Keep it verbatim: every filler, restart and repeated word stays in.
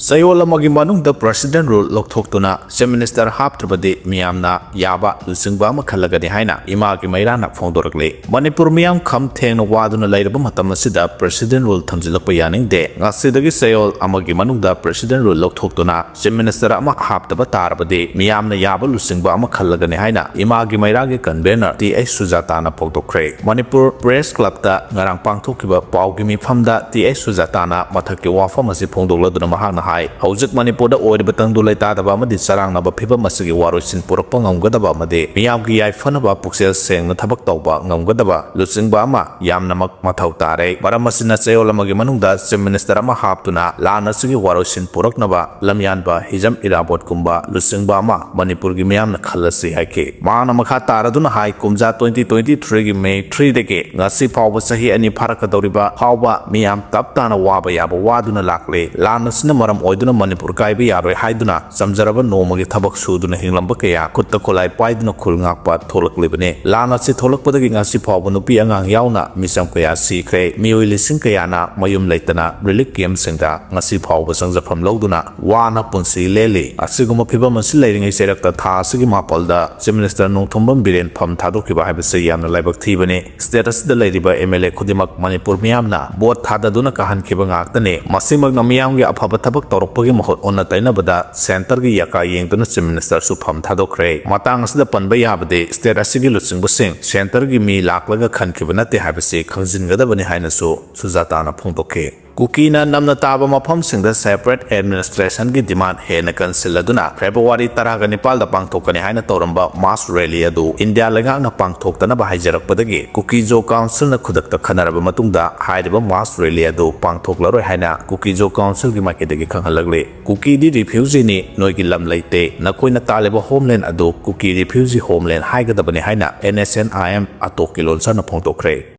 ꯆꯌꯣꯜ ꯑꯃꯒꯤ ꯃꯅꯨꯡꯗ President Rule ꯂꯧꯊꯣꯛꯇꯨꯅ Chief Minister ꯍꯥꯞꯇ꯭ꯔꯕꯗꯤ ꯃꯤꯌꯥꯝꯅ ꯌꯥꯕ ꯂꯨꯆꯤꯡꯕ ꯑꯃ ꯈꯜꯂꯒꯅꯤ ꯍꯥꯏꯅ ꯏꯃꯥꯒꯤ ꯃꯩꯔꯥꯅ ꯐꯣꯡꯗꯣꯔꯛꯂꯤ꯫ ꯃꯅꯤꯄꯨꯔ ꯃꯤꯌꯥꯝ ꯈꯝ ꯊꯦꯡꯅ ꯋꯥꯗꯨꯅ ꯂꯩꯔꯕ ꯃꯇꯝ ꯑꯁꯤꯗ President Rule ꯊꯝꯖꯤꯜꯂꯛꯄ ꯌꯥꯅꯤꯡꯗꯦ꯫ ꯉꯁꯤꯗꯒꯤ ꯆꯌꯣꯜ ꯑꯃꯒꯤ ꯃꯅꯨꯡꯗ President Rule ꯂꯧꯊꯣꯛꯇꯨꯅ Chief Minister ꯑꯃ ꯍꯥꯞꯇꯕ ꯇꯥꯔꯕꯗꯤ ꯃꯤꯌꯥꯝꯅ ꯌꯥꯕ ꯂꯨꯆꯤꯡꯕ ꯑꯃ ꯈꯜꯂꯒꯅꯤ ꯍꯥꯏꯅ ꯏꯃꯥꯒꯤ ꯃꯩꯔꯥꯒꯤ convener ꯇꯤ ꯑꯩꯆ ꯁꯨꯖꯥꯇꯥꯅ ꯐꯣꯡꯗꯣꯛꯈ꯭ꯔꯦ꯫ ꯃꯅꯤꯄꯨꯔ Press Club ꯇ ꯉꯔꯥꯡ ꯄꯥꯡꯊꯣꯛꯈꯤꯕ ꯄꯥꯎꯒꯤ ꯃꯤꯐꯝꯗ ꯇꯤ ꯑꯩꯆ ꯁꯨꯖꯥꯇꯥꯅ ꯃꯊꯛꯀꯤ ꯋꯥꯐꯝ ꯑꯁꯤ ꯐꯣꯡꯗꯣꯛꯂꯗꯨꯅ ꯃꯍꯥꯛꯅ ꯍꯥꯏ, ꯍꯧꯖꯤꯛ ꯃꯅꯤꯄꯨꯔꯗ ꯑꯣꯏꯔꯤꯕ ꯇꯪꯗꯨ ꯂꯩꯇꯥꯗꯕ ꯑꯃꯗꯤ ꯆꯔꯥꯡꯅꯕ ꯐꯤꯕꯝ ꯑꯁꯤꯒꯤ ꯋꯥꯔꯣꯏꯁꯤꯟ ꯄꯨꯔꯛꯄ ꯉꯝꯒꯗꯕ ꯑꯃꯗꯤ ꯃꯤꯌꯥꯝꯒꯤ ꯌꯥꯏꯐꯅꯕ ꯄꯨꯛꯆꯦꯜ ꯁꯦꯡꯅ ꯊꯕꯛ ꯇꯧꯕ ꯉꯝꯒꯗꯕ ꯂꯨꯆꯤꯡꯕ ꯑꯃ ꯌꯥꯝꯅꯃꯛ ꯃꯊꯧ ꯇꯥꯔꯦ꯫ ꯃꯔꯝ ꯑꯁꯤꯅ ꯆꯌꯣꯜ ꯑꯃꯒꯤ ꯃꯅꯨꯡꯗ Chief Minister ꯑꯃ ꯍꯥꯞꯇꯨꯅ ꯂꯥꯟ ꯑꯁꯤꯒꯤ ꯋꯥꯔꯣꯏꯁꯤꯟ ꯄꯨꯔꯛꯅꯕ ꯂꯝꯌꯥꯟꯕ ꯍꯤꯖꯝ ꯏꯔꯥꯕꯣꯠꯀꯨꯝꯕ ꯂꯨꯆꯤꯡꯕ ꯑꯃ ꯃꯅꯤꯄꯨꯔꯒꯤ ꯃꯤꯌꯥꯝꯅ ꯈꯜꯂꯁꯤ ꯍꯥꯏꯈꯤ꯫ ꯃꯍꯥꯛꯅ ꯃꯈꯥ ꯇꯥꯔꯗꯨꯅ ꯍꯥꯏ, ꯀꯨꯝꯖꯥ twenty twenty three ꯒꯤ May three ꯗꯒꯤ ꯉꯁꯤ ꯐꯥꯎꯕ ꯆꯍꯤ ꯑꯅꯤ ꯐꯥꯔꯛꯀꯗꯧꯔꯤꯕ ꯐꯥꯎꯕ ꯃꯤꯌꯥꯝ ꯇꯞ ꯇꯥꯅ ꯋꯥꯕ ꯌꯥꯕ ꯋꯥꯗꯨꯅ ꯂꯥꯛꯂꯦ꯫ ꯂꯥꯟ ꯑꯁꯤꯅ ꯃꯔꯝ ꯑꯣꯏꯗꯨꯅ ꯃꯅꯤꯄꯨꯔ ꯀꯥꯏꯕ ꯌꯥꯔꯣꯏ ꯍꯥꯏꯗꯨꯅ ꯆꯝꯖꯔꯕ ꯅꯣꯡꯃꯒꯤ ꯊꯕꯛ ꯁꯨꯗꯨꯅ ꯍꯤꯡꯂꯝꯕ ꯀꯌꯥ ꯈꯨꯠꯇ ꯈꯨꯠꯂꯥꯏ ꯄꯥꯏꯗꯨꯅ ꯈꯨꯜ ꯉꯥꯛꯄ ꯊꯣꯛꯂꯛꯂꯤꯕꯅꯤ꯫ ꯂꯥꯟ ꯑꯁꯤ ꯊꯣꯛꯂꯛꯄꯗꯒꯤ ꯉꯁꯤ ꯐꯥꯎꯕ ꯅꯨꯄꯤ ꯑꯉꯥꯡ ꯌꯥꯎꯅ ꯃꯤꯆꯝ ꯀꯌꯥ ꯁꯤꯈ꯭ꯔꯦ꯫ ꯃꯤꯑꯣꯏ ꯂꯤꯁꯤꯡ ꯀꯌꯥꯅ ꯃꯌꯨꯝ ꯂꯩꯇꯅ relief camp ꯁꯤꯡꯗ ꯉꯁꯤ ꯐꯥꯎꯕ ꯆꯪꯖꯐꯝ ꯂꯧꯗꯨꯅ ꯋꯥꯅ ꯄꯨꯟꯁꯤ ꯂꯦꯜꯂꯤ꯫ ꯑꯁꯤꯒꯨꯝꯕ ꯐꯤꯕꯝ ꯑꯁꯤ ꯂꯩꯔꯤꯉꯩ ꯆꯩꯔꯛꯇ ꯊꯥ ꯑꯁꯤꯒꯤ ꯃꯥꯄꯜꯗ Chief Minister ꯅꯣꯡꯊꯣꯝꯕꯝ ꯕꯤꯔꯦꯟ ꯐꯝ ꯊꯥꯗꯣꯛꯈꯤꯕ ꯍꯥꯏꯕꯁꯤ ꯌꯥꯝꯅ ꯂꯥꯏꯕꯛ ꯊꯤꯕꯅꯤ꯫ State ꯑꯁꯤꯗ ꯂꯩꯔꯤꯕ M L A ꯈꯨꯗꯤꯡꯃꯛ ꯃꯅꯤꯄꯨꯔ ꯃꯤꯌꯥꯝꯅ vote ꯊꯥꯗꯗꯨꯅ ꯀꯥꯍꯟꯈꯤꯕ ꯉꯥꯛꯇꯅꯤ꯫ ꯃꯁꯤꯃꯛꯅ ꯃꯤꯌꯥꯝꯒꯤ ꯑꯐꯕ ꯊꯕꯛ ꯇꯧꯔꯛꯄꯒꯤ ꯃꯍꯨꯠ ꯑꯣꯟꯅ ꯇꯩꯅꯕꯗ centre ꯒꯤ ꯌꯥꯀꯥ ꯌꯦꯡꯗꯨꯅ Chief Minister ꯁꯨ ꯐꯝ ꯊꯥꯗꯣꯛꯈ꯭ꯔꯦ꯫ ꯃꯇꯥꯡ ꯑꯁꯤꯗ ꯄꯟꯕ ꯌꯥꯕꯗꯤ state ꯑꯁꯤꯒꯤ ꯂꯨꯆꯤꯡꯕꯁꯤꯡ centre ꯒꯤ ꯃꯤ ꯂꯥꯛꯂꯒ ꯈꯟꯈꯤꯕ ꯅꯠꯇꯦ ꯍꯥꯏꯕꯁꯤ ꯈꯪꯖꯤꯟꯒꯗꯕꯅꯤ ꯍꯥꯏꯅꯁꯨ ꯁꯨꯖꯥꯇꯥꯅ ꯐꯣꯡꯗꯣꯛꯈꯤ꯫ ꯀꯨꯀꯤꯅ ꯅꯝꯅ ꯇꯥꯕ ꯃꯐꯝꯁꯤꯡꯗ separate administration ꯒꯤ demand ꯍꯦꯟꯅ ꯀꯟꯁꯤꯜꯂꯗꯨꯅ February ꯇꯔꯥꯒ ꯅꯤꯄꯥꯜꯗ ꯄꯥꯡꯊꯣꯛꯀꯅꯤ ꯍꯥꯏꯅ ꯇꯧꯔꯝꯕ mass rally ꯑꯗꯨ ꯏꯟꯗꯤꯌꯥ ꯂꯩꯉꯥꯛꯅ ꯄꯥꯡꯊꯣꯛꯇꯅꯕ ꯍꯥꯏꯖꯔꯛꯄꯗꯒꯤ Kuki-Zo Council ꯅ ꯈꯨꯗꯛꯇ ꯈꯟꯅꯔꯕ ꯃꯇꯨꯡꯗ ꯍꯥꯏꯔꯤꯕ mass rally ꯑꯗꯨ ꯄꯥꯡꯊꯣꯛꯂꯔꯣꯏ ꯍꯥꯏꯅ Kuki-Zo Council ꯒꯤ ꯃꯥꯏꯀꯩꯗꯒꯤ ꯈꯪꯍꯜꯂꯛꯂꯤ꯫ ꯀꯨꯀꯤꯗꯤ refugee ꯅꯤ, ꯅꯣꯏꯒꯤ ꯂꯝ ꯂꯩꯇꯦ, ꯅꯈꯣꯏꯅ ꯇꯥꯜꯂꯤꯕ homeland ꯑꯗꯨ ꯀꯨꯀꯤ refugee homeland ꯍꯥꯏꯒꯗꯕꯅꯤ ꯍꯥꯏꯅ N S N I M ꯑꯇꯣꯛꯀꯤ ꯂꯣꯟꯁꯔꯅ ꯐꯣꯡꯗꯣꯛꯈ꯭ꯔꯦ꯫